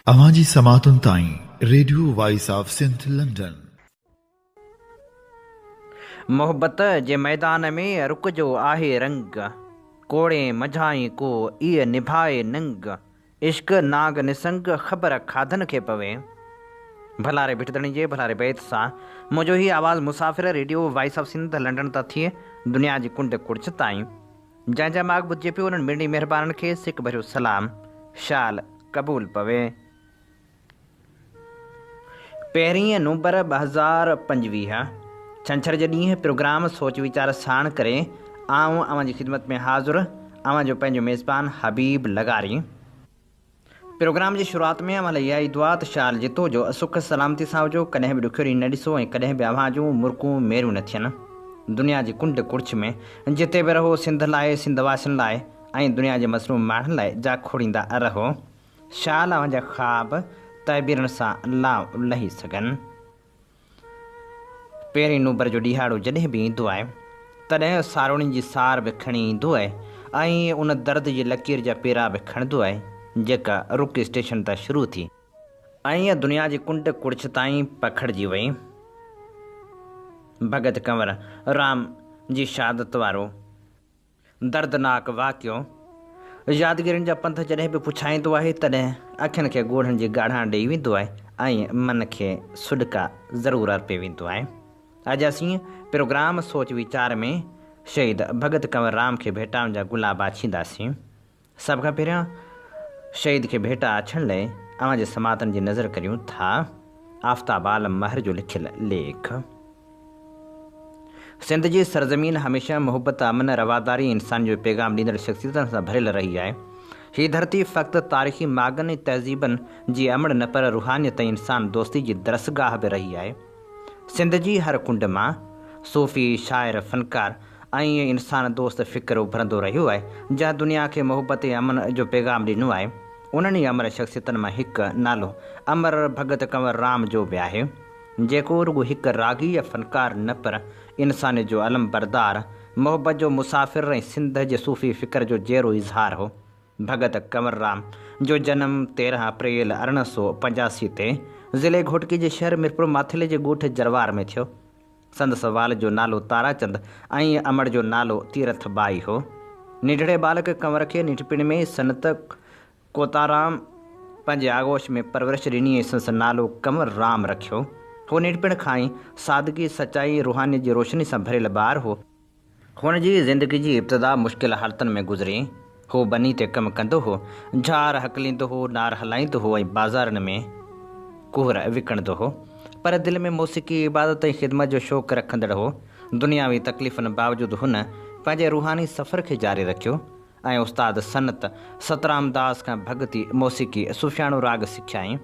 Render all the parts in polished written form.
اوهان جي سماعتن تائين radio voice of Sindh London. محبت جي ميدان ۾ رڪ جو آهي رنگ، ڪوڙين منجهائين ڪو ايء نڀائي ننگ، عشق نانگ نسنگ خبر کاڌن کي پوي. ڀلاري ڀٽ ڌڻي جي ڀلاري بيت سان منهنجو هي آواز مسافر radio voice of Sindh London تان ٿئي دنيا جي ڪنڊ ڪڙڇ تائين. جنهن جا ماڳ ٻڌجي پيو انهن مڙني مهربانن کي سڪ ڀريو سلام شال قبول پوي. پهرين نومبر 2025 ڇنڇر جي ڏينهن پروگرام سوچ ويچار ساڻ ڪري آئون اوهان جي خدمت ۾ حاضر اوهان جو پنهنجو ميزبان حبيب لغاري. پروگرام جي شروعات ۾ اوهان لاء اها ئي دعا ته شال جتو جو سک سلامتي سان هجو، ڪڏهن به ڏکيو ڏينهن نه ڏسو ۽ ڪڏهن به اوهان جون مرڪون ميريون نه ٿين. دنيا جي ڪنڊ ڪڙڇ ۾ جتي به رهو سنڌ لاء، سنڌ واسين لاء ۽ دنيا جي مظلوم ماڻهن لاء جاکوڙيندا رهو. شال اوهان جا خواب تعبيرن سان لانء لهي سگهن. پهرين نوبر جو ڏيهاڙو جڏهن به ايندو آهي، تڏهن ساروڻين جي سار به کڻي ايندو آهي ۽ ان درد جي لڪير جا پيرا به کڻندو آهي، جيڪا رڪ اسٽيشن تان شروع ٿي ۽ دنيا جي ڪنڊ ڪڙڇ تائين پکڙجي وئي. ڀڳت ڪنور رام جي شهادت وارو دردناڪ واقعو يادگيرين جا پنڌ جڏهن به پڇائيندو آهي، تڏهن اکين کي ڳوڙهن جي ڳاڙهاڻ ڏيئي ويندو آهي ۽ من کي سڏڪا ضرور ارپي ويندو آهي. اڄ اسين پروگرام سوچ ويچار ۾ شهيد ڀڳت ڪنور رام کي ڀيٽائن جا گلاب آڇينداسين. سڀ کان پهريان شهيد کي ڀيٽا آڇڻ لئه اوهان جي سماعتن جي نظر ڪريون ٿا آفتاب عالم مهر جو لکيل ليک. سنڌ جي سرزمين هميشه محبت، امن، رواداري ۽ انسانيت جو پيغام ڏيندڙ شخصيتن سان ڀريل رهي آهي. هي ڌرتي فقط تاريخي ماڳن ۽ تهذيبن جي امڙ نه پر روحانيت ۽ انسان دوستي جي درسگاهه به رهي آهي. سنڌ جي هر ڪنڊ مان صوفي، شاعر، فنڪار ۽ انسان دوست فڪر اڀرندو رهيو آهي، جنهن دنيا کي محبت ۽ امن جو پيغام ڏنو آهي. انهن ئي امر شخصيتن مان هڪ نالو امر ڀڳت ڪنور رام جو به آهي. جيڪو رڳو هڪ راڳي يا فنڪار نه پر انسانيت جو علمبردار، محبت جو مسافر ۽ سنڌ جي صوفي فڪر جو جيئرو اظهار هو. ڀڳت ڪنور رام جو جنم 13 اپريل 1885 تي ضلعي گهوٽڪي جي شهر ميرپور ماٿيلي جي ڳوٺ جروار ۾ ٿيو. سندس والد جو نالو تاراچند ۽ امڙ جو نالو تيرٿ ٻائي هو. ننڍڙي ٻالڪ ڪنور کي ننڍپڻ ۾ ئي سنت ڪوتارام پنهنجي آغوش ۾ پرورش ڏني ۽ سندس نالو ڪنور رام رکيو. هو ننڍپڻ کان ئي سادگي، سچائي ۽ روحانيت جي روشني سان ڀريل ٻار هو. هن جي زندگي جي ابتدا مشڪل حالتن ۾ گذري. هو ٻني تي ڪم ڪندو هو، جهار هڪليندو هو، نار هلائيندو هو ۽ بازارن ۾ ڪوهر وڪڻندو هو. پر دل ۾ موسيقي، عبادت ۽ خدمت جو شوق رکندڙ هو. دنياوي تڪليفن باوجود هن پنهنجي روحاني سفر کي جاري رکيو. ۽ استاد سنت سترام داس کان ڀڳتي، موسيقي، صوفياڻو راڳ سکيائين.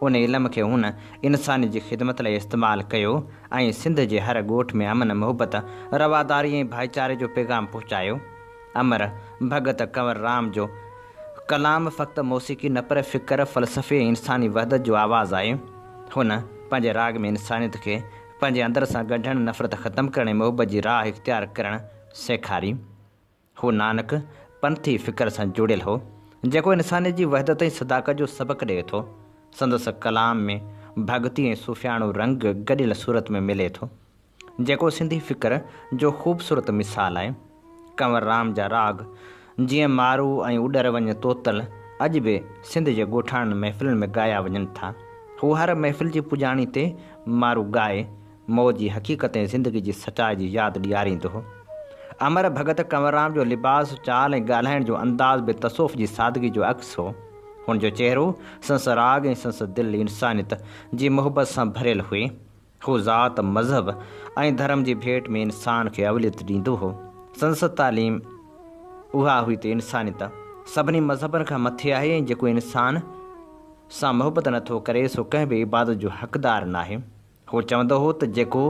ان علم کي هن انسانيت جي خدمت لاء استعمال ڪيو ۽ سنڌ جي هر ڳوٺ ۾ امن، محبت، رواداري ۽ ڀائيچاري جو پيغام پهچايو. امر ڀڳت ڪنور رام جو ڪلام فقط موسيقي نه پر فڪر، فلسفي ۽ انساني وحدت جو آواز آهي. هن پنهنجي راڳ ۾ انسانيت کي پنهنجي اندر سان ڳنڍڻ، نفرت ختم ڪرڻ ۽ محبت جي راهه اختيار ڪرڻ سيکاري. هو نانڪ پنٿي فڪر سان جڙيل هو، جيڪو انسانيت جي وحدت ۽ صداقت جو سبق ڏئي ٿو. سندس ڪلام ۾ ڀڳتي ۽ صوفياڻو رنگ گڏيل صورت ۾ ملي ٿو، جيڪو سنڌي فڪر جو خوبصورت مثال آهي. ڪنور رام جا راڳ، جيئن مارو ۽ اڏر وڃ توتل، اڄ به سنڌ جي ڳوٺاڻن محفلن ۾ ڳايا وڃن ٿا. هو هر محفل جي پڄاڻي تي مارو ڳائي، موت جي حقيقت ۽ زندگي جي سچائي جي ياد ڏياريندو هو. امر ڀڳت ڪنوررام جو لباس، چال ۽ ڳالهائڻ جو انداز به تصوف جي سادگي جو عڪس هو. هن جو چهرو، سندس راڳ ۽ سندس دل انسانيت جي محبت سان ڀريل هئي. هو ذات، مذهب ۽ ڌرم جي ڀيٽ ۾ انسان کي اوليت ڏيندو هو. سندس تعليم اها هئي ته انسانيت سڀني مذهبن کان مٿي آهي ۽ جيڪو انسان سان محبت نٿو ڪري سو ڪنهن به عبادت جو حقدار ناهي. هو چوندو هو ته جيڪو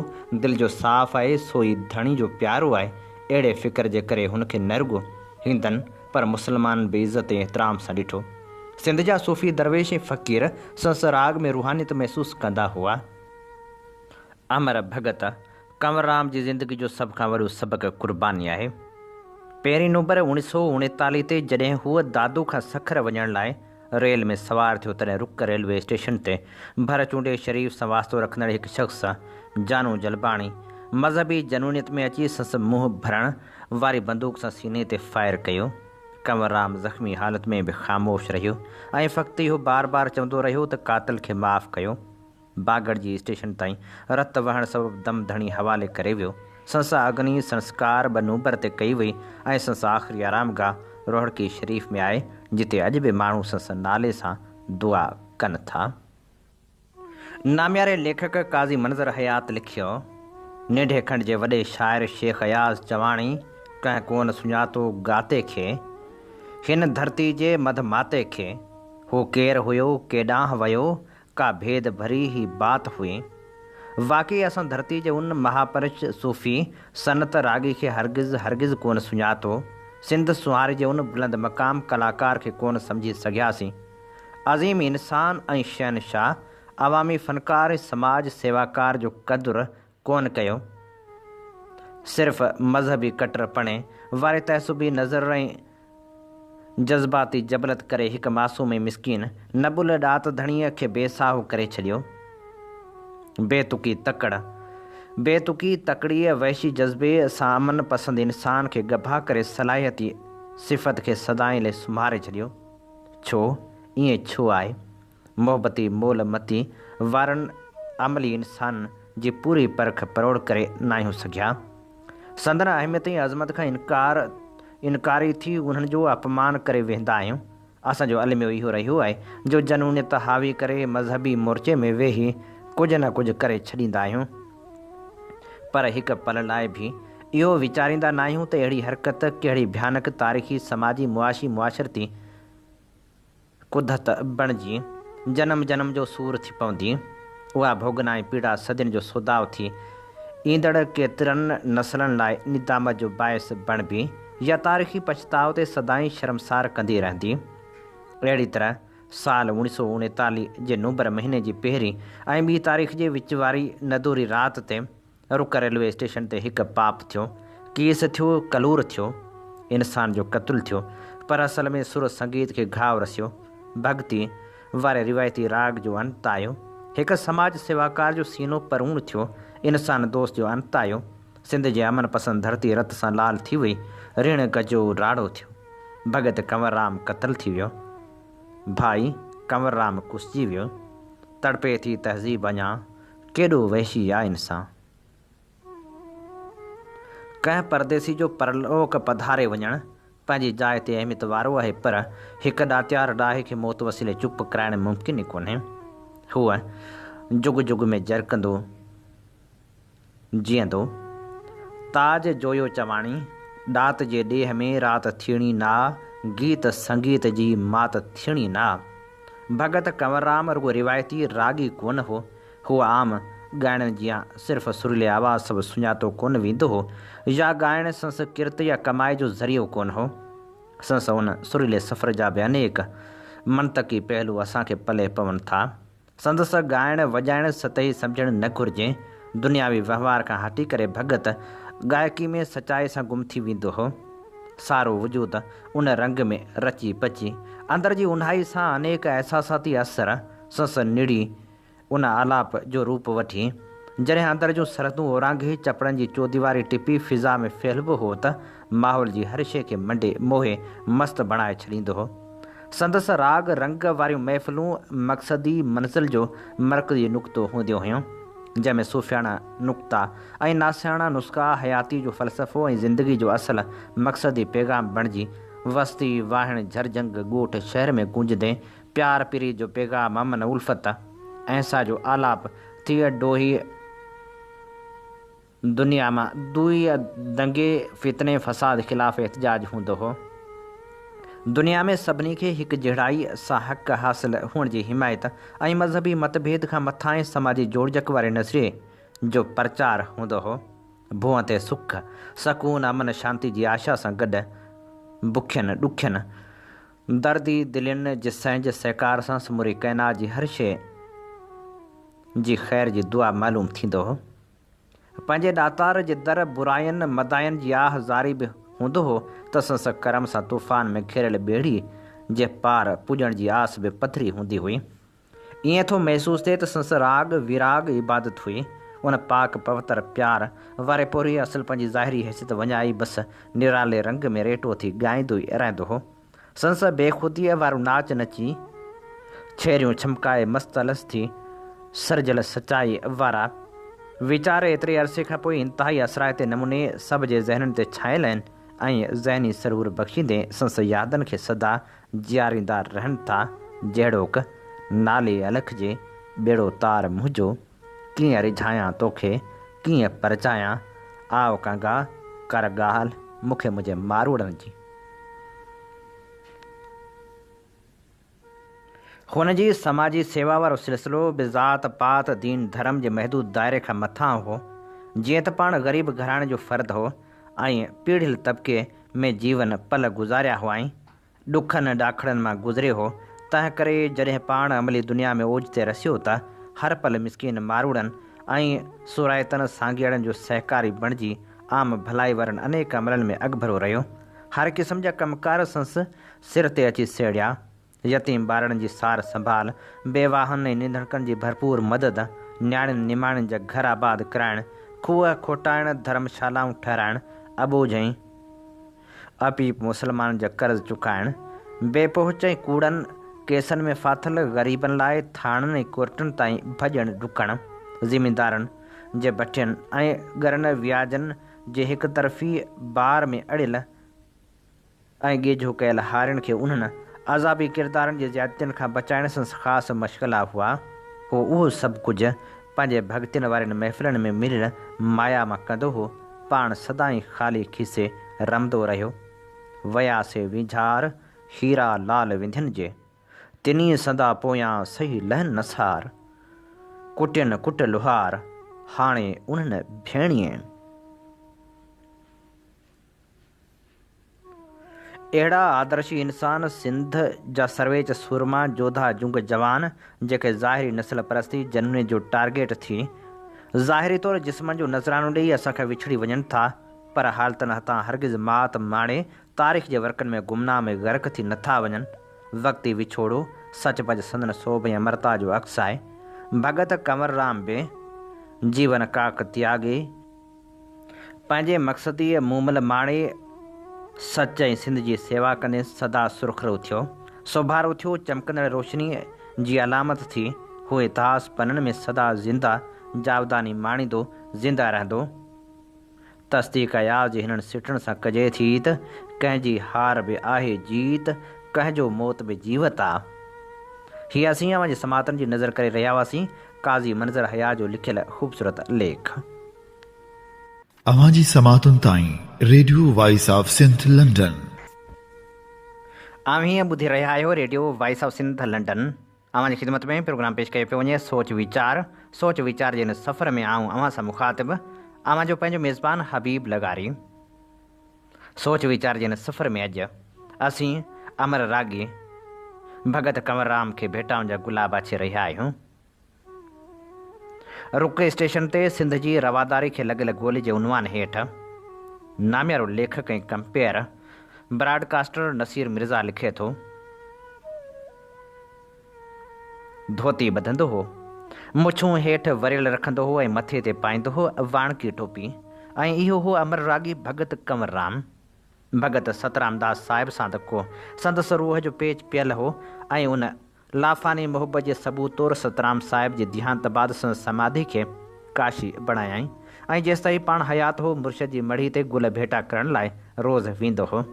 دل جو صاف آهي سو ئي ڌڻي جو پيارو آهي. اهڙي فڪر جي ڪري هن کي نه رڳو هندن پر مسلمانن به عزت ۽ احترام سان ڏٺو. سنڌ جا صوفي درويش ۽ فقير سندس راڳ ۾ روحانيت محسوس ڪندا هئا. امر ڀڳت ڪنوررام جي زندگي جو سڀ کان وڏو سبق قرباني آهي. پهرين نومبر 1939 تي جڏهن هو دادو کان سکر وڃڻ لاء ريل ۾ سوار ٿيو تڏهن رڪ ريلوي اسٽيشن تي ڀر چونڊي شريف سان واسطو رکندڙ هڪ شخص جانو جلباڻي مذهبي جنونيت ۾ اچي سندس منهن ڀرڻ واري بندوق سان سيني تي فائر ڪيو. ڪنور رام زخمي حالت ۾ به خاموش رهيو ۽ فقط اهو بار بار چوندو رهيو ته قاتل کي معاف ڪيو. باگڙجي اسٽيشن تائين رت وهڻ سبب دم ڌڻي حوالي ڪري ويو. سندس اگني سنسڪار ٻه نومبر تي ڪئي وئي ۽ سندس آخري آرامگاهه روهڙڪي شريف ۾ آهي، جتي اڄ به ماڻهو سندس نالي سان دعا ڪن ٿا. نامياري ليکڪ قاضي منظر حيات لکيو، ننڍي کنڊ جي وڏي شاعر شيخ اياز چواڻي، ڪنهن ڪونه سڃاتو گاتي کي، هن ڌرتي جي مڌ ماتي کي، هو ڪير هيو، ڪيڏانهن ويو، ڪا ڀيد ڀري هي بات هئي. واقعي اسان ڌرتي جي ان مهاپرش صوفي سنت راڳي کي هرگز هرگز ڪونه سڃاتو. سنڌ سونهاري جي ان بلند مقام ڪلاڪار کي ڪونه سمجهي سگهياسين. عظيم انسان ۽ شهنشاهه، عوامي فنڪار ۽ سماج سيواڪار جو قدر ڪونه ڪيو. صرف مذهبي ڪٽرپڻي واري تعصبي نظر ۽ جذباتي جبلت ڪري هڪ معصوم ۽ مسڪين نٻل ڏات ڌڻيء کي بي ساهو ڪري ڇڏيو. بي تڪي تڪڙ، بي تڪي تڪڙيء وحشي جذبي سان امن پسند انسان کي ڳڀا ڪري صلاحيتي صفت کي سدائين لئي سمهاري ڇڏيو. ڇو؟ ائين ڇو آهي؟ محبتي مول متي وارن عملي انسانن جي پوري پرک پروڙ ڪري ناهيون سگهيا. سندن اهميت ۽ عظمت کان انڪار انڪاري ٿي انهن جو اپمان ڪري ويهندا آهيون. اسان جو الميو اهو رهيو آهي جو جنونيت حاوي ڪري مذهبي مورچي ۾ ويهي ڪجهه نه ڪجهه ڪري ڇڏيندا آهيون. پر هڪ پل لاء به اهو ويچاريندا ناهيون ته اهڙي حرڪت ڪهڙي ڀيانڪ تاريخي، سماجي، معاشي، معاشرتي، ڪڌت بڻجي جنم جنم جو سور ٿي پوندي. اها ڀوڳنا ۽ پيڙا صدين جو سوداء ٿي ايندڙ ڪيترن نسلن لاء ندامت جو باعث بڻبي يا تاريخي پڇتاء تي سدائين شرمسار ڪندي رهندي. اهڙي طرح سال اوڻيهه سؤ اوڻيتاليهه جي نومبر مهيني جي پهرين ۽ ٻي تاريخ جي وچ واري ندوري رات تي رڪ ريلوي اسٽيشن تي هڪ پاپ ٿيو، ڪيس ٿيو، ڪلور ٿيو، انسان جو قتل ٿيو، پر اصل ۾ سر سنگيت کي گهاء رسيو، ڀڳتي واري روايتي راڳ جو انت آيو، هڪ سماج سيواڪار جو سينو پروڻ ٿيو، انسان دوست جو انت آيو، سنڌ جي امن پسند ڌرتي رت سان لال ٿي وئي، رڻ گجو راڙو ٿيو، ڀڳت ڪنور رام قتل ٿي ويو، ڀائي ڪنور رام ڪسجي ويو، تڙپي ٿي تهذيب اڃا، ڪيڏو وحشي آ انسان. ڪنهن پرديسي جو پرلوڪ پڌاري وڃڻ پنهنجي جاء تي اهميت وارو آهي پر هڪ ڏاتيار ڏاهي کي موت وسيلي چپ ڪرائڻ ممڪن ئي ڪونهي. هو جڳ جڳ ۾ جرڪندو جيئندو. تاج جويو چواڻي، ڏات جي ڏيهه ۾ رات ٿيڻي نه آ، گيت سنگيت جي مات ٿيڻي نه آ. ڀڳت ڪنوررام رڳو روايتي راڳي ڪونه هو. هو عام ڳائڻن جيان صرف سريلي آواز سبب سڃاتو ڪونه ويندو هو يا ڳائڻ سندس ڪرت يا ڪمائي جو ذريعو ڪونه هو. سندس ان سريلي سفر جا به انيڪ منطقي پهلو اسان کي پلئه پون ٿا. سندس ڳائڻ وڄائڻ سطحي سمجهڻ نه گهرجي. دنياوي وهنوار کان هٽي ڪري ڀڳت ڳائڪي ۾ سچائي سان گم ٿي ويندو هو. سارو وجود ان رنگ ۾ رچي پچي، اندر جي اونهائي سان انيڪ احساساتي اثر سندس نڙي ان آلاپ جو روپ وٺي، جڏهن اندر جون سرحدون اورانگهي چپڙن جي چوديواري ٽپي فضا ۾ ڦهلبو هو ته ماحول جي هر شيء کي منڊي موهي مست بڻائي ڇڏيندو هو. سندس راڳ رنگ واريون محفلون مقصدي منزل جو مرڪزي نقطو هونديون هيون، جنهن ۾ صوفياڻا نقطا ۽ ناصحاڻا نسخا حياتي جو فلسفو ۽ زندگي جو اصل مقصدي پيغام بڻجي وستي، واهڻ، جهرجهنگ، ڳوٺ، شهر ۾ گونجندي پيار پريت جو پيغام امن الفت، اهنسا جو آلاپ ٿي ڊوهي دنيا مان دوئي دنگي فتني فساد خلاف احتجاج هوندو هو. دنيا ۾ سڀني کي هڪجهڙائي سان حق حاصل هئڻ جي حمايت ۽ مذهبي مت ڀيد کان مٿانهين سماجي جوڙجڪ واري نظريي جو پرچار هوندو هو. ڀونء تي سک، سڪون، امن شانتي جي آشا سان گڏ بکين، ڏکين، دردي دلين جي سهنج سهڪار سان سموري ڪائنات جي هر شيء جي خير جي دعا معلوم ٿيندو هو. پنهنجي ڏاتار جي در براين مداين جي آه زاري به هوندو هو ته سندس ڪرم سان طوفان ۾ گهيريل ٻيڙي جي پار پڄڻ جي آس به پڌري هوندي هئي. ائين ٿو محسوس ٿئي ته سندس راڳ ويراڳ عبادت هئي. ان پاڪ پوتر پيار واري پورهيي اصل پنهنجي ظاهري حيثيت وڃائي بس نرالي رنگ ۾ ريٽو ٿي ڳائيندو ئي رهندو هو. سندس بيخوديء وارو ناچ نچي، ڇيريون ڇمڪائي مست الست ٿي سرجيل سچائيء وارا ويچار ايتري عرصي کان پوء انتهائي اثرائتي نموني سڀ جي ذهنن تي ڇانيل آهن ۽ ذهني سرور بخشيندي سندس يادن کي سدا جياريندا رهن ٿا، جهڙوڪ، نالي الک جي، ٻيڙو تار منهنجو، ڪيئن ريجهايان توکي، ڪيئن پرچايان، آء ڪانگا، ڪر ڳالهه، مون کي منهنجي ماروئڙن جي. هن جي سماجي سيوا وارو سلسلو به ذات پات، دين ڌرم جي محدود دائري کان مٿانهون هو. جيئن ته پاڻ غريب گهراڻي جو فرد هو ۽ پيڙهيل طبقي ۾ جيون پل گذاريا هئائين، ڏکن ڏاکڙن مان گذريو هو، تنهن ڪري جڏهن پاڻ عملي دنيا ۾ اوج تي رسيو ته هر پل مسڪين ماروئڙن ۽ سورائتن سانگيئڙن جو سهڪاري بڻجي عام ڀلائي وارن انيڪ عملن ۾ اڳڀرو رهيو. هر قسم جا ڪم ڪار سندس سر تي اچي سهڙيا. يتيم ٻارڙن جي سار سنڀال، بيواهن ۽ ننڌڻڪن جي ڀرپور مدد، نياڻين نماڻين جا گهر آباد ڪرائڻ، کوهه کوٽائڻ، ڌرم شالائون ٺهرائڻ، اٻوجهه ۽ اپيپ مسلمانن جا قرض چڪائڻ، بي پهچ ۽ ڪوڙن ڪيسن ۾ ڦاٿل غريبن لاء ٿاڻن ۽ ڪورٽن تائين ڀڄڻ ڊڪڻ، زميندارن جي بٺين ۽ ڳرن وياجن جي هڪ طرفي بار ۾ اڙيل ۽ ڳيجهو ڪيل هارين کي انهن عذابي ڪردارن جي زيادتين کان بچائڻ سندس خاص مشغلا هئا. هو اهو سڀ ڪجهه پنهنجي ڀڳتين وارين محفلن ۾ مليل مايا مان ڪندو هو. پاڻ سدائين خالي کيسي رمندو رهيو. ويا سي وينجهار، هيرا لال وينڌين جي. تنين سندا پويان سهي لهن نه سار. ڪٽين ڪٽ لوهار، هاڻي انهن ڀيڻيين. اهڙا آدرشي انسان، سنڌ جا سرويچ سورما، جوڌا جنگ جوان، جيڪي ظاهري نسل پرستي جنوني جو ٽارگيٽ ٿي، ظاهري طور جسمن جو نذرانو ڏيئي اسان کان وڇڙي وڃن ٿا، پر حالتن هٿان هرگز مات ماڻي تاريخ جي ورقن ۾ گمنام ۽ غرق ٿي نٿا وڃن. وقتي وڇوڙو سچ پچ سندن سوڀ ۽ امرتا جو عڪس آهي. ڀڳت ڪنور رام به جيون ڪاڪ تياڳي، پنهنجي مقصديء مومل ماڻي سچ ۽ سنڌ جي سيوا ڪندي سدا سرخرو ٿيو. سوڀارو ٿيو، چمڪندڙ روشنيء جي علامت ٿي، هو اتهاس پنن ۾ سدا زنده جاوداني ماڻيندو زنده رهندو. تصديق اياز جي هنن سٽن سان ڪجي ٿي ته، ڪنهن جي هار به آهي جيت، ڪنهن جو موت به جيوت آ. هي اسين اوهان جي سماعتن جي نظر ڪري رهيا هئاسين قاضي منظر حياء جو لکيل خوبصورت ليک. اوهان جي سماعتن تائين radio voice of Sindh London. اوهين ٻڌي رهيا آهيو radio voice of Sindh London. اوهان جي خدمت ۾ پروگرام پيش ڪيو پيو وڃي سوچ ويچار. سوچ ويچار جي هن سفر ۾ آئون اوهان سان مخاطب اوهان جو پنهنجو ميزبان حبيب لغاري. سوچ ويچار جي هن سفر ۾ اڄ اسين امر راڳي ڀڳت ڪنور رام کي ڀيٽائن جا گلاب آڇي رهيا آهيون. رڪ اسٽيشن تي سنڌ جي رواداري کي لڳل گولي جي عنوان هيٺ ناميارو ليکڪ ۽ compere broadcaster Naseer Mirza لکي ٿو. ڌوتي ٻڌندو هو. مڇون هيٺ وريل رکندو هو ۽ مٿي تي پائيندو هو واڻڪي ٽوپي ۽ اهو هو امر راڳي ڀڳت ڪنور رام. ڀڳت سترام داس صاحب سان ته ڪو سندس روح جو پيچ پيل هو ۽ ان لافاني محبت جي ثبوت طور سترام صاحب جي ديهانت بعد سندس سماڌي کي ڪاشي بڻايائين ۽ جيستائين پاڻ حيات هو مرشد جي مڙهي تي گل ڀيٽا ڪرڻ لاء روز ويندو هو.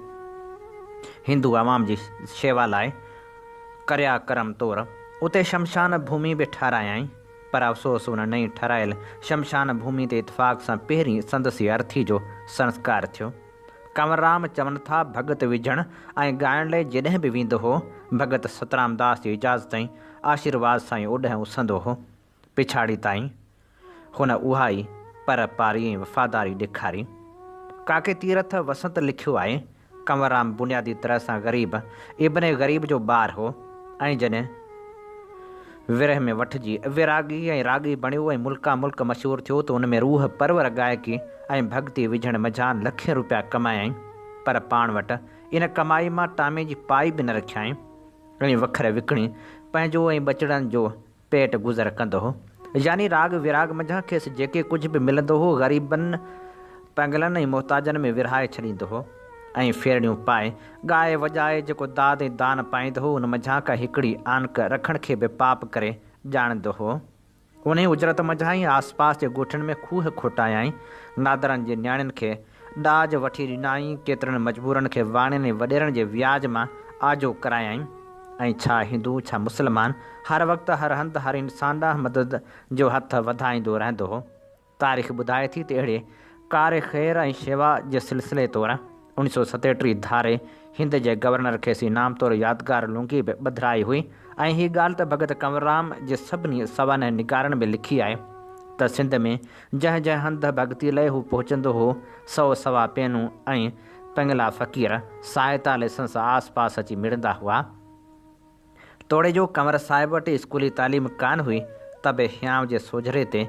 هندو عوام جي شيوا لاء ڪريا ڪرم طور اتي شمشان ڀومي به ٺهرايائين، پر افسوس ان نئين ٺهرايل شمشان ڀومي تي اتفاق سان پهرين سندس ئي ارٿي جو سنسڪار ٿيو. ڪنور رام چون ٿا ڀڳت وجهڻ ۽ ڳائڻ لئي جڏهن به ويندو هو، ڀڳت سترام داس جي اجازت ۽ آشيرواد سان ئي اوڏهن اسهندو هو. پڇاڙي تائين هن اها ئي پر پاري ۽ وفاداري ڏيکاري. ڪاڪي تيرٿ وسنت لکيو آهي، ڪنور رام بنيادي طرح سان غريب ابن غريب جو ٻار هو ۽ جڏهن ورهه ۾ وٺجي ويراڳي ۽ راڳي بڻيو ۽ ملڪان ملڪ مشهور ٿيو ته ان ۾ روح پرور ڳائڪي ۽ ڀڳتي وجهڻ منجهان لکين روپيا ڪمايائين پر پاڻ وٽ ان ڪمائي مان ٽامي جي پائي به نه رکيائين. ۽ وکر وڪڻي پنهنجو ۽ ٻچڙن جو پيٽ گذر ڪندو هو. يعني راڳ ويراڳ منجهان کيس جيڪي ڪجهه به ملندو هو، غريبن، پنگلن ۽ محتاجن ۾ ورهائي ڇڏيندو هو ۽ ڦيرڻيون پائي، ڳائي وڄائي جيڪو داد ۽ دان پائيندو هو، ان منجهان ڪا هڪڙي آنڪ رکڻ کي به پاپ ڪري ڄاڻندو هو. انهيء اجرت منجهان ئي آسپاس جي ڳوٺن ۾ کوهه کوٽايائين، نادرن جي نياڻين کي ڏاج وٺي ڏنائين، ڪيترن مجبورن کي واڻين ۽ وڏيرن جي وياج مان آجو ڪرايائين ۽ ڇا هندو ڇا مسلمان، هر وقت هر هنڌ هر انسان ڏانهن مدد جو هٿ وڌائيندو رهندو هو. تاريخ ٻڌائي ٿي ته اهڙي ڪار خير ۽ شيوا جي سلسلي طور اوڻيھ سؤ ستيٽيھ ڌاري هند جي گورنر کيس انعام طور يادگار لونگي به ٻڌرائي هئي ۽ هي ڳالهه ته ڀڳت ڪنوررام جي سڀني سوانح نگارن به لکي آهي ته سنڌ ۾ جنهن جنهن هنڌ ڀڳتي لئه هو پهچندو هو سو سوا پينون ۽ پنگلا فقير سهائتا لئه سندس آس پاس اچي مڙندا هئا. توڙي جو ڪنور صاحب وٽ اسڪولي تعليم ڪانه هئي ته به هيانء جي سوجهري تي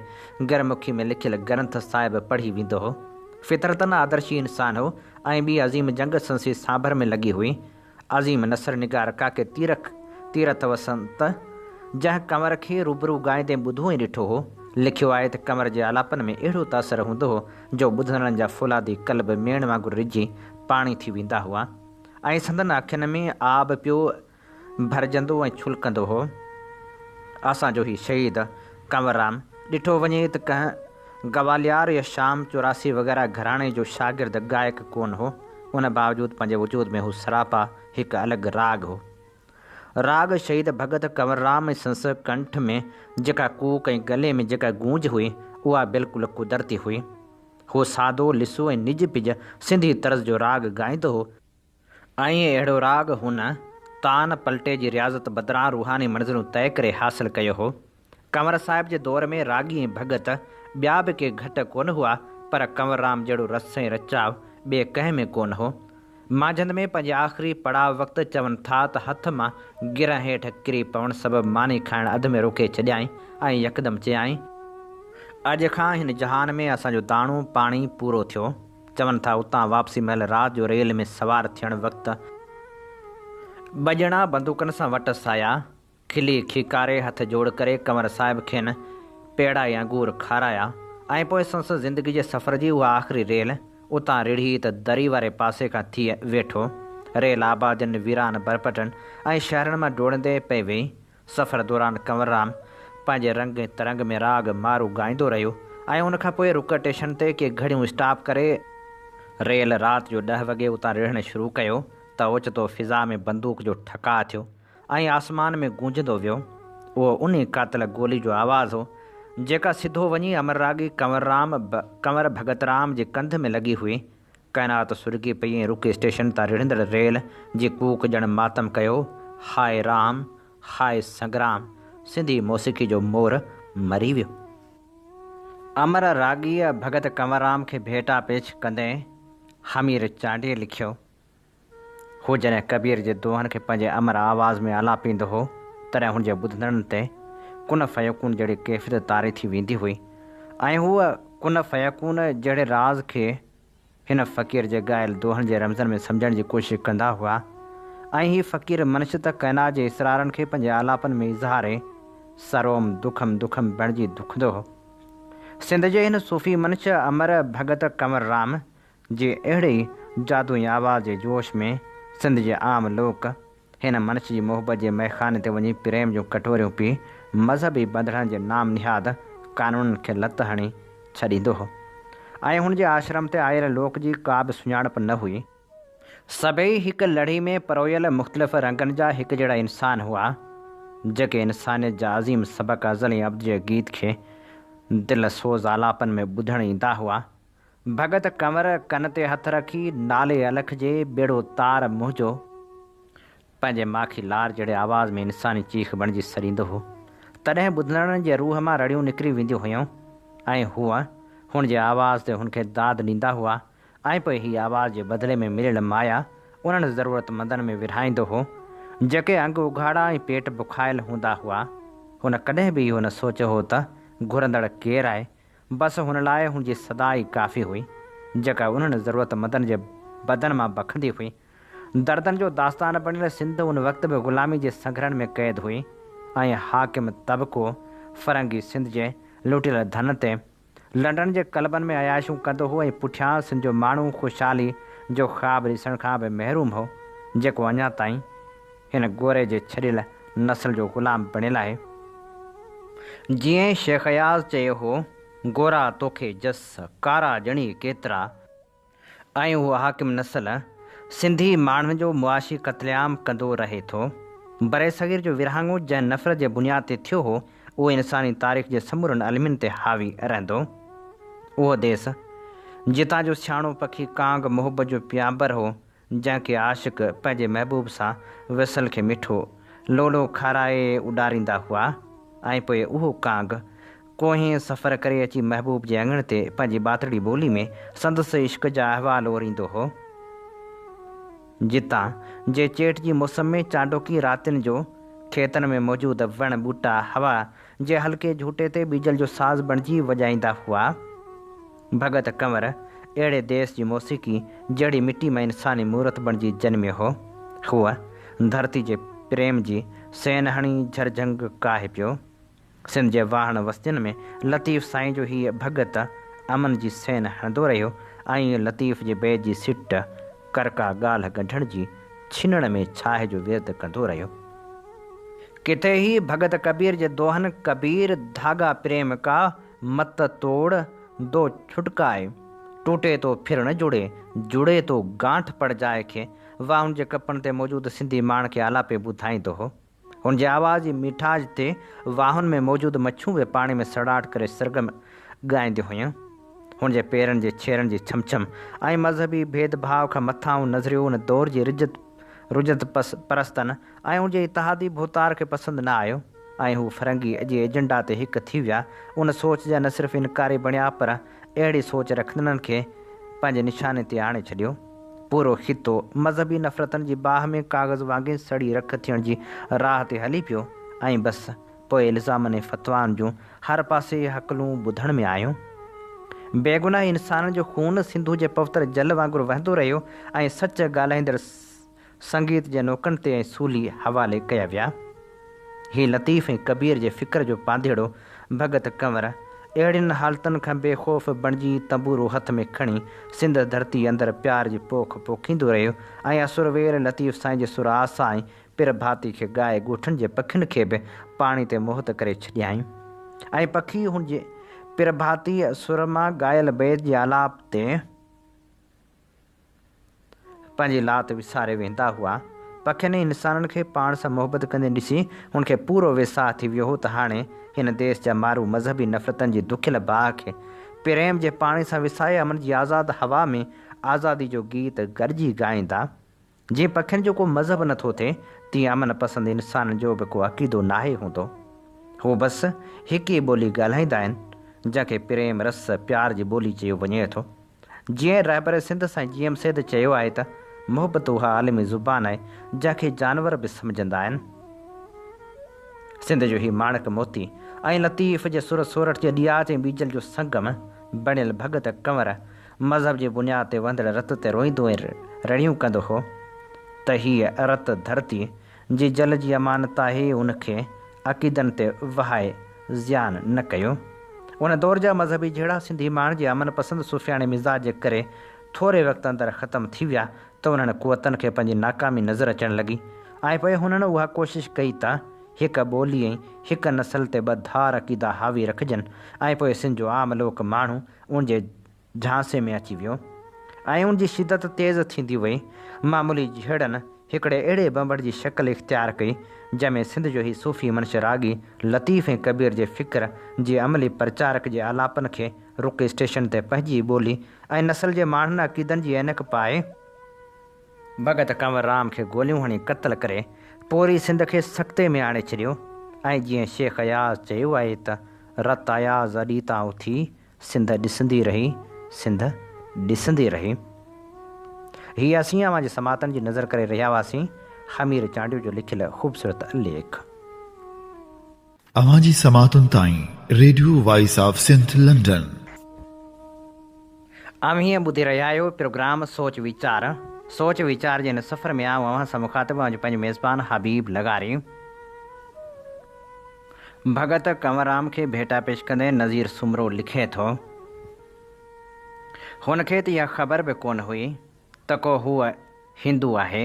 گرمکي ۾ لکيل گرنٿ صاحب پڙهي ويندو هو. فطرتاً آدرشي انسان هو ۽ ٻي عظيم جنگ سنسي سانڀر ۾ لڳي هئي. عظيم نثر نگار ڪاڪي تيرک تيرٿ وسنت جنهن ڪنور کي روبرو ڳائيندي ٻڌو ۽ ڏٺو هو، لکيو آهي ته ڪنور جي آلاپن ۾ اهڙو تاثر هوندو هو جو ٻڌندڙن جا فولادي قلب ميڻ وانگر رجي پاڻي ٿي ويندا هئا. ۽ سندن اکين ۾ آب پيو ڀرجندو ۽ ڇلڪندو هو. اسان جو هي شهيد ڪنور رام ڏٺو وڃي ته ڪنهن گواليار يا شام 84 وغيره گهراڻي جو شاگرد گائڪ ڪونه هو، ان باوجود پنهنجي وجود ۾ هو سراپا هڪ الڳ راڳ هو. راڳ شهيد ڀڳت ڪنور رام ۽ سندس ڪنٺ ۾ جيڪا ڪوڪ ۽ گلي ۾ جيڪا گونج هئي، اها بلڪل قدرتي هئي. هو سادو، لسو ۽ نج پج سنڌي طرز جو راڳ ڳائيندو هو، ۽ اهڙو راڳ هن تان پلٽي جي رياضت بدران روحاني منزلون طئي ڪري حاصل ڪيو هو. ڪنور صاحب جي دور ۾ راڳي ۽ ڀڳت ٻيا به ڪي گهٽ ڪونه هئا، پر ڪنور رام جهڙو رس ۽ رچاء ٻئي ڪنهن ۾ ڪونه هو. مانجهند ۾ پنهنجي آخري پڙاء وقت چون ٿا ته هٿ مان گرهه هيٺ ڪري پوڻ سبب ماني کائڻ اڌ ۾ روڪي ڇڏيائين ۽ يڪدم چيائين. اڄ کان هن جهان ۾ اسان جو داڻو پاڻي پورو ٿيو. چون ٿا اتان واپسي مهل رات جو ريل ۾ سوار ٿيڻ وقت ٻه ڄڻا بندوقن سان وٽس آيا. کلي کيڪاري هٿ جوڙ ڪري ڪنور صاحب کين پيڙا ۽ انگور کارايا ۽ پوء سندس زندگي جي سفر جي اها آخري ريل اتان رڙهي ته دري واري پاسي کان ٿي ويٺو. ريل آبادين، ويران برپٽن ۽ شهرن مان ڊوڙندي پئي ويئي. سفر دوران ڪنور رام پنهنجي رنگ ۽ ترنگ ۾ راڳ مارو ڳائيندو رهيو ۽ ان کان پوء رڪ ٽيشن تي ڪي گهڙيون اسٽاپ ڪري ريل رات جو ڏهه وڳي اتان رڙهڻ شروع ڪيو ته اوچتو فضا ۾ بندوق جو ٺڪاء ٿيو. ۽ آسمان ۾ گونجندو ويو. اهو انهي قاتل گولي جو آواز هو، جيڪا سڌو وڃي امر راڳي ڪنور رام ڪنور ڀڳت رام جي ڪنڌ ۾ لڳي هئي. ڪائنات سرڪي پئي ۽ رڪي اسٽيشن تان رڙهندڙ ريل جي ڪوڪ ڄڻ ماتم ڪيو، هاء رام، هاء سنگرام، سنڌي موسيقي جو مور مري ويو. امر راڳيء ڀڳت ڪنور رام کي ڀيٽا پيش ڪندي حمير چانڊيي لکيو. هو جڏهن ڪبير جي دوهن کي پنهنجي امر آواز ۾ آلاپيندو هو، تڏهن هن جي ٻڌندڙن تي ڪن فيڪون جهڙي ڪيفيت طاري ٿي ويندي هئي ۽ هو ڪن فيڪون جهڙي راز کي هن فقير جي ڳايل دوهن جي رمزن ۾ سمجهڻ جي ڪوشش ڪندا هئا ۽ هي فقير منش ته ڪائنات جي اسرارن کي پنهنجي آلاپن ۾ اظهاري سروم دکم دکم بڻجي دکندو هو. سنڌ جي هن صوفي منش امر ڀڳت ڪنور رام جي اهڙي ئي جادوئي آواز جي جوش ۾ سنڌ جي عام لوڪ هن منش جي محبت جي مئخاني تي وڃي پريم جون ڪٽوريون پي مذهبي ٻنڌڻن جي نام نهاد قانونن کي لت هڻي ڇڏيندو هو ۽ هن جي آشرم تي آيل لوڪ جي ڪا به سڃاڻپ نه هئي. سڀئي هڪ لڙهي ۾ پرويل مختلف رنگن جا هڪجهڙا انسان هئا، جيڪي انسانيت جا عظيم سبق ازل ۽ ابد جي گيت کي دل سوز آلاپن ۾ ٻڌڻ ايندا هئا. ڀڳت ڪنور ڪن تي هٿ رکي، نالي الک جي، ٻيڙو تار منهنجو. پنهنجي ماکي لار جهڙي آواز ۾ انساني چيخ بڻجي سڏيندو هو. تڏهن ٻڌندڙن جي روح مان رڙيون نڪري وينديون هيون ۽ هو هن جي آواز تي هن کي داد ڏيندا هئا ۽ پوء هي آواز جي بدلي ۾ مليل مايا انهن ضرورتمندن ۾ ورهائيندو هو، جيڪي انگ اگهاڙا ۽ پيٽ بکايل هوندا هئا. هن ڪڏهن به اهو نه سوچيو هو ته گهرندڙ ڪير آهي بس هن لاء هن جي صدا ئي ڪافي هئي، جيڪا انهن ضرورتمندن جي بدن مان بکندي هئي، دردن جو داستان بڻيل سنڌ ان وقت به غلامي جي سنگهرن ۾ قيد هئي ۽ حاڪم طبقو فرنگي سنڌ جي لٽيل ڌن تي لنڊن جي ڪلبن ۾ عياشيون ڪندو هو ۽ پٺيان سنڌ جو ماڻهو خوشحالي جو خواب ڏسڻ کان به محروم هو جيڪو اڃا تائين هن گوري جي ڇڏيل نسل جو غلام بڻيل آهي. جيئن شيخ اياز چيو هو، گورا توکي جس، ڪارا ڄڻي ڪيترا. ۽ اهو حاڪم نسل سنڌي ماڻهن جو معاشي قتل عام ڪندو رهي ٿو. برصغير جو ورهاڱو جنهن نفرت جي بنياد تي ٿيو هو، اهو انساني تاريخ جي سمورن المين تي حاوي رهندو. اهو ديس، جتان جو سياڻو پکي ڪانگ محبت جو پيامبر هو، جنهن کي عاشق پنهنجي محبوب سان وصل کي مٺو لولو کارائي اڏاريندا هئا ۽ پوء اهو ڪانگ ڪوهين سفر ڪري اچي محبوب جي اڱڻ تي پنهنجي ٻاتڙي ٻولي ۾ سندس عشق جا احوال اوريندو هو. جتان جي چيٽ جي موسم ۾ چانڊوڪي راتين جو کيتن ۾ موجود وڻ ٻوٽا هوا جي هلڪي جهوٽي تي ٻيجل جو ساز بڻجي وڄائيندا هئا. ڀڳت ڪنور اهڙي ديس جي موسيقي جهڙي مٽي مان انساني مورت بڻجي جنميو هو. هو ڌرتي جي پريم جي سين هڻي جهرجهنگ ڪاهي پيو. سنڌ جي واهڻ وستين ۾ لطيف سائين جو هيء ڀڳت امن جي سين هڻندو رهيو ۽ لطيف جي بيت جي سٽ ڪر ڪا ڳالهه ڳنڍڻ جي ڇنڻ ۾ ڇاهه جو ورد ڪندو رهيو. ڪٿي هي ڀڳت ڪبير جي دوهن ڪبير ڌاڳا پريم ڪا مت توڙ دو ڇٽڪائي، ٽوٽي تو ڦر نه جڙي، جڙي تو گانٺ پڙ جائي کي واهن جي ڪپن تي موجود سنڌي ماڻ کي آلاپي ٻڌائيندو هو. هن جي آواز جي ميٺاج تي واهن ۾ موجود مڇون به پاڻي ۾ سڙاٽ ڪري سرگم ڳائينديون هيون. هن جي پيرن جي ڇيرن جي ڇم ڇم ۽ مذهبي ڀيد ڀاء کان مٿانهون نظريو ان دور جي رجعت پرستن ۽ ان جي اتحادي ڀوتار کي پسند نه آيو ۽ هو فرنگي جي ايجنڊا تي هڪ ٿي ويا. ان سوچ جا نه صرف انڪاري بڻيا پر اهڙي سوچ رکندڙن کي پنهنجي نشاني تي آڻي ڇڏيو. پورو خطو مذهبي نفرتن جي باهه ۾ ڪاغذ وانگي سڙي رک ٿيڻ جي راهه تي هلي پيو ۽ بس پوء الزامن ۽ فتوائن جون هر پاسي هڪلون ٻڌڻ ۾ آيون. بيگناهه انسانن جو خون سنڌو جي پوتر جل وانگر وهندو رهيو ۽ سچ ڳالهائيندڙ سنگيت جي نوڪن تي ۽ سولي حوالي ڪيا ويا. هي لطيف ۽ ڪبير جي فڪر جو پانڌيئڙو ڀڳت ڪنور اهڙين حالتن کان بي خوف بڻجي تنبورو هٿ ۾ کڻي سنڌ ڌرتي اندر پيار جي پوک پوکيندو رهيو ۽ اسر ويل لطيف سائين جي سر آسا ۽ پر ڀاتي کي ڳائي ڳوٺن جي پکين کي به پاڻي تي موهت ڪري ڇڏيائين ۽ پکي هن جي پر ڀاتي سر مان ڳايل بيت جي آلاپ تي پنهنجي لات وساري ويندا هئا. پکين ۽ انسانن کي پاڻ سان محبت ڪندي ڏسي هن کي پورو ويساهه ٿي ويو هو ته هاڻي هن ديس جا مارو مذهبي نفرتن جي دکيل باهه کي پريم جي پاڻي سان وسائي امن جي آزاد هوا ۾ آزادي جو گيت گڏجي ڳائيندا. جيئن پکين جو ڪو مذهب نه ٿو ٿئي، تيئن امن پسند انسانن جو به ڪو عقيدو ناهي هوندو. هو بس هڪ ئي ٻولي ڳالهائيندا آهن، جنهن کي پريم، رس، پيار جي ٻولي چيو وڃي ٿو. جيئن رهبر سنڌ سائين جي ايم سيد چيو آهي ته، محبت اها عالمي زبان آهي، جنهن کي جانور به سمجهندا آهن. سنڌ جو هي ماڻڪ موتي ۽ لطيف جي سر سورٺ جي ڏياچ ۽ ٻيجل جو سنگم بڻيل ڀڳت ڪنور مذهب جي بنياد تي وهندڙ رت تي روئيندو ۽ رڙيون ڪندو هو ته هيء رت ڌرتي جي جل جي امانت آهي ان کي عقيدن تي وهائي زيان نه ڪيو. ان دور جا مذهبي جهيڙا سنڌي ماڻهن جي امن پسند صوفياڻي مزاج جي ڪري ٿوري وقت اندر ختم ٿي ويا ته انهن قوتن کي پنهنجي ناڪامي نظر اچڻ لڳي ۽ پوء هنن اها ڪوشش ڪئي ته هڪ ٻولي ۽ هڪ نسل تي ٻه ڌار عقيدا حاوي رکجن ۽ پوء سنڌ جو عام لوڪ ماڻهو ان جي جهانسي ۾ اچي ويو ۽ ان جي شدت تيز ٿيندي وئي. معمولي جهيڙن هڪڙي اهڙي ڀنڀٽ جي شڪل اختيار ڪئي، جنهن ۾ سنڌ جو هي صوفي منش راڳي لطيف ۽ ڪبير جي فڪر جي عملي پرچارڪ جي آلاپن کي رڪ اسٽيشن تي پنهنجي ئي ٻولي ۽ نسل جي ماڻهن عقيدن جي عينڪ پائي، ڀڳت ڪنور رام کي گوليون هڻي قتل ڪري پوري سنڌ کي سڪتي ۾ آڻي ڇڏيو ۽ جيئن شيخ اياز چيو آهي ته رت اياز اڏي تان اٿي سنڌ ڏسندي رهي سنڌ ڏسندي رهي. هي اسين اوهان جي سماعتن جي نظر ڪري رهيا هئاسين حمير چانڊيو جو لکيل خوبصورت ليک. اوهان جي سماعتن تائين radio voice of Sindh London. اوهين ٻڌي رهيا آهيو پروگرام سوچ ويچار. سوچ ويچار جي هن سفر ۾ آئون اوهان سان مخاطب اوهان جو پنهنجو ميزبان حبيب لغاري. ڀڳت ڪنور رام کي ڀيٽا پيش ڪندي نذير سومرو لکي ٿو. هن کي ته اها خبر به ڪونه هئي ته ڪو هو هندو آهي.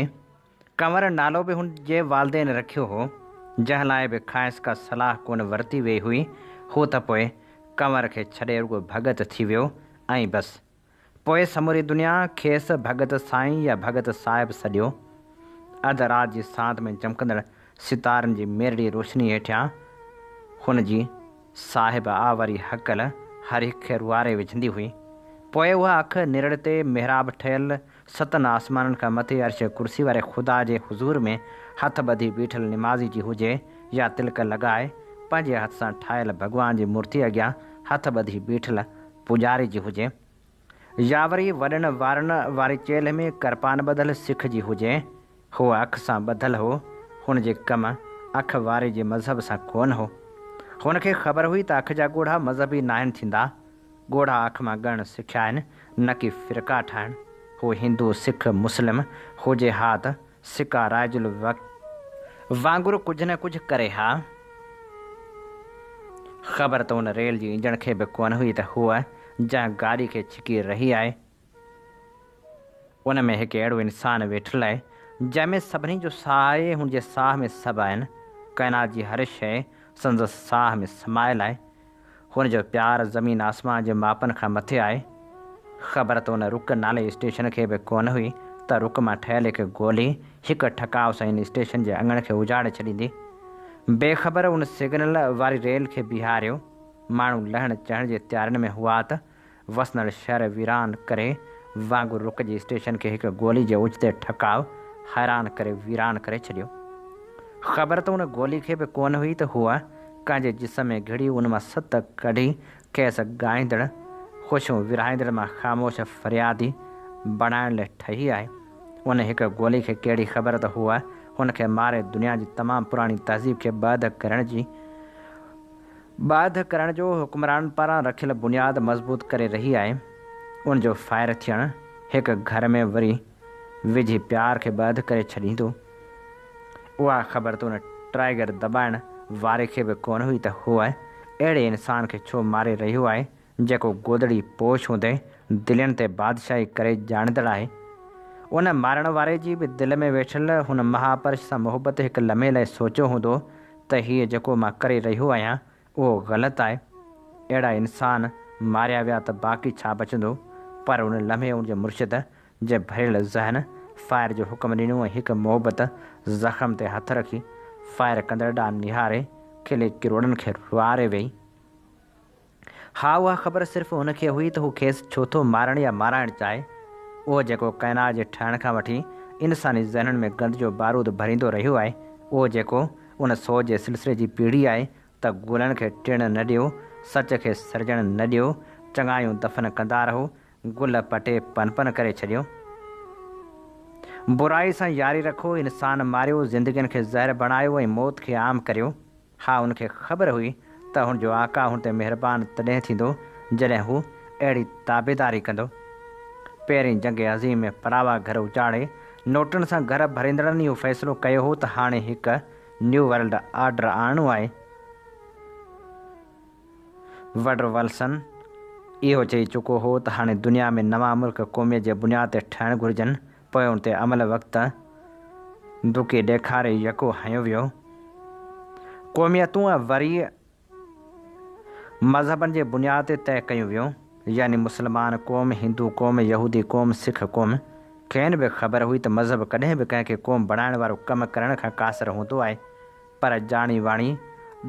ڪنور نالو به هن جي والدين رکيو هو، جنهن لاء به کانئس ڪا صلاح ڪونه ورتي ويئي هئي. هو ته پوء ڪنور کي ڇڏي رڳو ڀڳت ٿي ويو ۽ بس. پوء سموري دنيا کيس ڀڳت سائين يا ڀڳت صاحب سڏيو. اڌ رات جي سانت ۾ چمڪندڙ ستارن جي ميرڙي روشني هيٺيان هن جي صاحب آ واري هڪل هر هڪ کي روئاري وجهندي هئي. پوء اها اک نرڙ تي محراب ٺهيل ستن آسمانن کان مٿي عرش ڪرسي واري خدا جي حضور ۾ هٿ ٻڌي بيٺل نمازي جي هجي يا تلڪ لڳائي پنهنجي هٿ سان ٺاهيل ڀڳوان جي مورتي اڳيان هٿ ٻڌي بيٺل پوڄاري جي هجي يا وري وڏن وارن واري چيلهه ۾ ڪرپان ٻڌل سک جي هجي. هو اک سان ٻڌل هو، هن جي ڪم اک واري جي مذهب سان ڪونه هو. هن کي خبر هئي ته اک جا ڳوڙها مذهبي ناهن ٿيندا. ڳوڙها اک مان ڳڻڻ سکيا آهن، نه ڪي فرقا ٺاهڻ. هو هندو، سک، مسلم هجي ها ته سڪا رائج الوقت وانگر ڪجهه نه ڪجهه ڪري ها. خبر ته ان ريل جي انجڻ کي به ڪونه هئي ته هوء جنهن گاڏي کي ڇڪي رهي آهي، ان ۾ هڪ اهڙو انسان ويٺل آهي، جنهن ۾ سڀني جو ساهه آهي، هن جي ساهه ۾ سڀ آهن، ڪائنات جي هر شيء سندس ساهه ۾ سمايل آهي. هن جو پيار زمين آسمان جي ماپن کان مٿي آهي. خبر ته ان رڪ نالي اسٽيشن کي به ڪونه هئي ته رڪ مان ٺهيل هڪ گولي هڪ ٺڪاء سان ان اسٽيشن جي اڱڻ کي اجاڙي ڇڏيندي. بي خبر ان سگنل واري ريل کي بيهاريو. ماڻهو لهڻ چڙهڻ جي تيارين ۾ هئا ته وسندڙ شهر ويران ڪري وانگر رڪ جي اسٽيشن کي هڪ گولي جي اوچتي ٺڪاء حيران ڪري ويران ڪري ڇڏيو. خبر ته ان گولي کي به ڪونه هئي ته هوء ڪنهن جي جسم ۾ گهڙي ان مان ست ڪڍي کيس ڳائيندڙ، خوشيون ورهائيندڙ مان خاموش فريادي بڻائڻ لئه ٺهي آهي. ان هڪ گولي کي ڪهڙي خبر ته هوء هن کي ماري دنيا جي تمام پراڻي تهذيب کي ٻه اڌ ڪرڻ جي ٻه اڌ ڪرڻ جو حڪمرانن پاران رکيل بنياد مضبوط ڪري رهي آهي. ان جو فائر ٿيڻ هڪ گهر ۾ وري وجهي پيار کي ٻه اڌ ڪري ڇڏيندو. اها خبر ته ان ٽرائيگر دٻائڻ واري کي به ڪونه هئي ته هوء اهڙي انسان کي ڇو ماري رهيو آهي جيڪو گودڙي پوش هوندي دلين تي بادشاهي ڪري ڄاڻندڙ آهي. ان مارڻ واري جي به دل ۾ ويٺل هن مهاپرش سان محبت هڪ لمحي لاء سوچيو هوندو ته هيء جيڪو مان ڪري رهيو آهيان، اهو غلط آهي. اهڙا انسان ماريا ويا ته باقي ڇا بچندو؟ پر ان لمحي ان جي مرشد جي ڀريل ذهن فائر جو حڪم ڏنو ۽ هڪ محبت زخم تي هٿ رکي فائر ڪندڙ ڏانهن نهاري کلي ڪروڙن کي روئاري ويئي. ها اها خبر صرف هن کي هئي ته هو کيس ڇو ٿو مارڻ يا مارائڻ چاهي. اهو جيڪو ڪائنات جي ٺهڻ کان وٺي انساني ذهنن ۾ گند جو بارود ڀريندو رهيو آهي، اهو جيڪو ان سوچ جي سلسلي جي پيڙهي آهي ته گلن کي ٽڙڻ نه ڏيو، سچ کي سرجڻ نه ڏيو، چڱايون دفن ڪندا رهو، گل پٽي پن پن ڪري ڇڏيو. برائي سان ياري رکو، انسان ماريو، زندگين کي زهر بڻايو ۽ موت کي عام ڪريو. ها هن کي خبر هئي ته هن جو آقا هن تي مهربان تڏهن ٿيندو جڏهن هو اهڙي تابعداري ڪندو. پهرين جنگ عظيم ۾ پراوا گهر اجاڙي نوٽن سان گهر ڀريندڙن اهو فيصلو ڪيو هو ته هاڻي هڪ نيو ورلڊ آرڊر آڻڻو آهي. وڊرو ولسن اهو چئي چڪو هو ته هاڻي دنيا ۾ نوان ملڪ قوميت جي بنياد تي ٺهڻ گهرجن پوء ان تي عمل وقت دڪي ڏيکاري يڪو هنيو ويو. قوميتون وري مذهبن جي بنياد تي طئي ڪيون ويون، يعني مسلمان قوم، هندو قوم، يهودي قوم، سک قوم. کين به خبر هئي ته مذهب ڪڏهن به ڪنهن کي قوم بڻائڻ وارو ڪم ڪرڻ کان قاصر هوندو آهي، پر ڄاڻي واڻي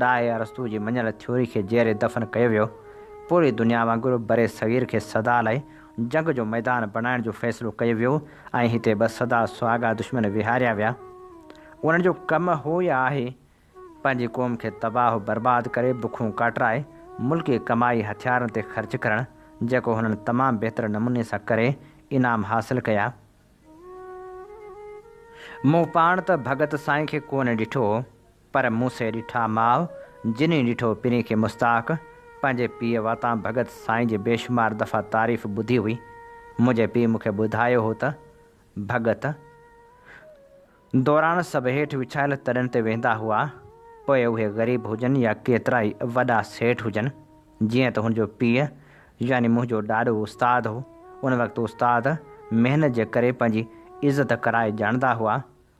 ڏاهي ارسطو جي مڃيل ٿيوري کي جيئري دفن ڪيو ويو. پوري دنيا وانگر برصغير کي سدا لاء جنگ جو ميدان بڻائڻ جو فيصلو ڪيو ويو ۽ هتي ٻه سدا سهاڳا دشمن ويهاريا ويا. انهن جو ڪم هو يا آهي پنهنجي قوم کي تباهه و برباد ڪري بکون ڪاٽرائي ملڪي ڪمائي هٿيارن تي خرچ ڪرڻ جيڪو هنن تمام بهتر نموني سان ڪري انعام حاصل ڪيا. مون پاڻ ته ڀڳت سائين کي ڪونه ڏٺو، پر مون سي ڏٺا ماء، جن ئي ڏٺو پرين کي مستاق، پنهنجي پيء واتان ڀڳت سائين جي بيشمار دفعا تعريف ٻڌي هئي. منهنجي پيء مون کي ٻڌايو هو ته. ڀڳت دوران سڀ هيٺ وڇايل تڏن تي ويهندا هئا، پوء اهي غريب هجن يا ڪيترائي وڏا سيٺ هجن. جيئن ته هن جو پيء يعني منهنجو ڏاڏو استاد هو، ان وقت استاد محنت جي ڪري پنهنجي عزت ڪرائي ڄاڻندا هئا،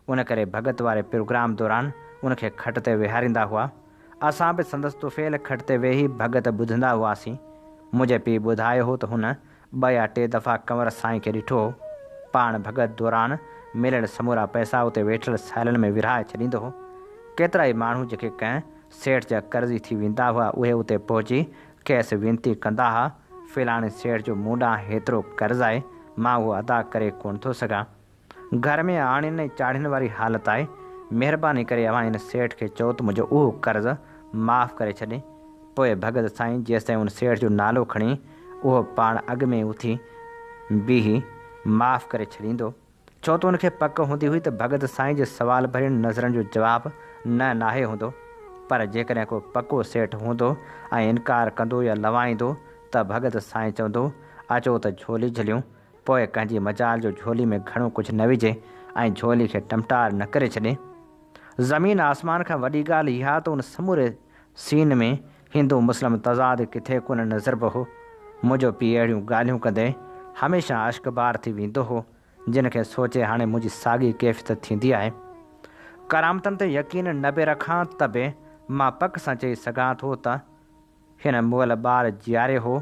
ان ڪري ڀڳت واري پروگرام دوران ان کي کٽ تي ويهاريندا هئا. اسان به سندس طفيل کٽ تي ويهي ڀڳت ٻڌندا هئاسين. منهنجي پيء ٻڌايو هو ته هن ٻه يا ٽي دفعا ڪنور سائين کي ڏٺو هو. پاڻ ڀڳت دوران مليل سمورا پئسا اتي ويٺل سائلن ۾ ورهائي ڇڏيندو هو. ڪيترائي ماڻهو جيڪي ڪنهن سيٺ جا قرضي ٿي ويندا هئا اهي اتي پهچي کيس وينتي ڪندا ها، فلاڻي سيٺ جو مون ڏانهن هيترو قرض آهي، مان اهو ادا ڪري ڪونه ٿو سگهان. گهر ۾ آڻين ۽ چاڙهين واري حالت آهي، مهرباني ڪري اوهان ان سيٺ کي چئو ته منهنجو اهو قرض معاف ڪري ڇڏي. پوء ڀڳت سائين جيستائين ان سيٺ جو نالو کڻي اهو پاڻ اڳ ۾ اٿي بيهي معاف ڪري ڇڏيندو. ڇو ته ان کي پڪ هوندي هئي ته ڀڳت سائين جي سوال ڀرين نظرن جو جواب نه ناهي هوندو. پر جيڪڏهن ڪو پڪو سيٺ هوندو ۽ انڪار ڪندو يا لوائيندو ته ڀڳت سائين چوندو، اچو ته جهولي جهليون، پوء ڪنهن جي مجال جو جهولي ۾ گهڻو ڪجهه نه وجهي ۽ جهولي کي ٽمٽار نه ڪري ڇڏي. زمين آسمان کان وڏي ڳالهه اها ته ان سموري سين ۾ هندو مسلم تضاد ڪٿي ڪونه نظربو هو. منهنجو پيء اهڙيون ڳالهيون ڪندي هميشه اشڪبار ٿي ويندو هو، جن کي سوچي هاڻي منهنجي ساڳي ڪيفيت ٿيندي آهي. ڪرامتن تي يقين نه به رکان ته به مان پڪ سان چئي سگهان ٿو ته هن مئل ٻار جياريو هو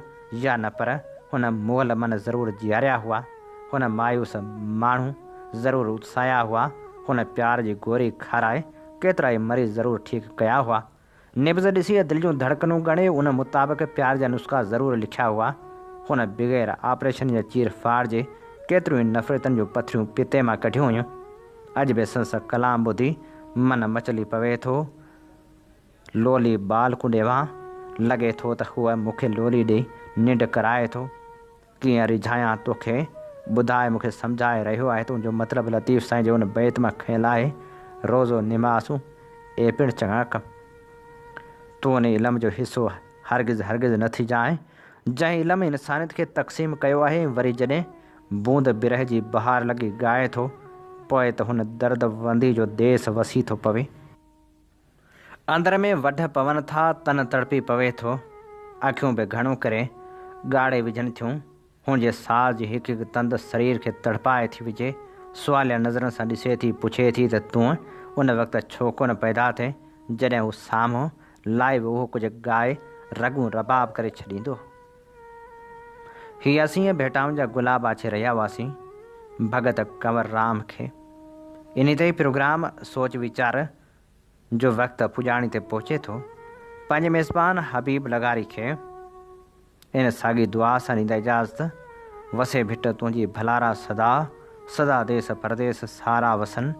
يا نه پر هن مئل من ضرور جياريا هئا. هن مايوس ماڻهو ضرور اتساهيا هئا. هن پيار جي گوري کارائي ڪيترائي مريض ضرور ٺيڪ ڪيا هئا. نبض ڏسي دل جون ڌڙڪنون ڳڻي ان مطابق پيار جا نسخا ضرور لکيا هئا. هن بغير آپريشن يا چير ڦاڙ جي ڪيتريون ئي نفرتن جون پٿريون پتي مان ڪڍيون هيون. اڄ به سندس ڪلام ٻڌي من مچلي پوي ٿو. لولي ٻال ڪو ڏيوان، لڳي ٿو ته هوء مون کي لولي ڏئي ننڊ ڪرائي ٿو. ڪيئن ريجهايان توکي، ٻڌاء مون کي سمجهائي رهيو آهي ته ان جو مطلب لطيف سائين جي ان بيت مان کنيل آهي، روزو نمازون اي پڻ چڱا ڪم. تون ان علم جو حصو هرگز هرگز نه ٿجانء، جنهن علم انسانيت کي تقسيم ڪيو آهي ۽ وري جڏهن بوند برهه جي بهار لڳي ڳائي ٿو، پوء ته هن درد وندي جو ديس وسي ٿو پوي. اندر ۾ وڍ پون ٿا، تن تڙپي پوي ٿو، اکيون به گهڻو ڪري ڳاڙي وجهن ٿيون، هن جي ساز جي هڪ هڪ تند سرير کي تڙپائي ٿي وجهي، سواليا نظرن سان ڏسي ٿي، پڇي ٿي ته تون ان وقت ڇو ڪونه پيدا ٿئين، جڏهن هو سامهون لائيو اهو ڪجهه ڳائي رڳون رباب ڪري ڇڏيندو هو. هي اسين ڀيٽائن جا گلاب آڇي رهيا هئاسين ڀڳت ڪنور رام کي. انهي تي ئي پروگرام سوچ ويچار جو وقت پڄاڻي تي پهچي ٿو. پنهنجي ميزبان حبيب لغاري کي ان ساڳي دعا سان ڏيندا اجازت، وسي ڀٽ تنهنجي ڀلارا سدا، سدا ديس پرديس سارا وسن،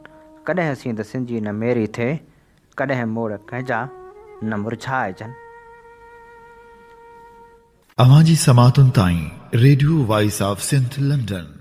ڪڏهن سينڌ سنجي نه ميري ٿئي، ڪڏهن موڙ ڪنهن جا نه مرجهائجن. اوهان جي سماعتن تائين radio voice of Sindh London.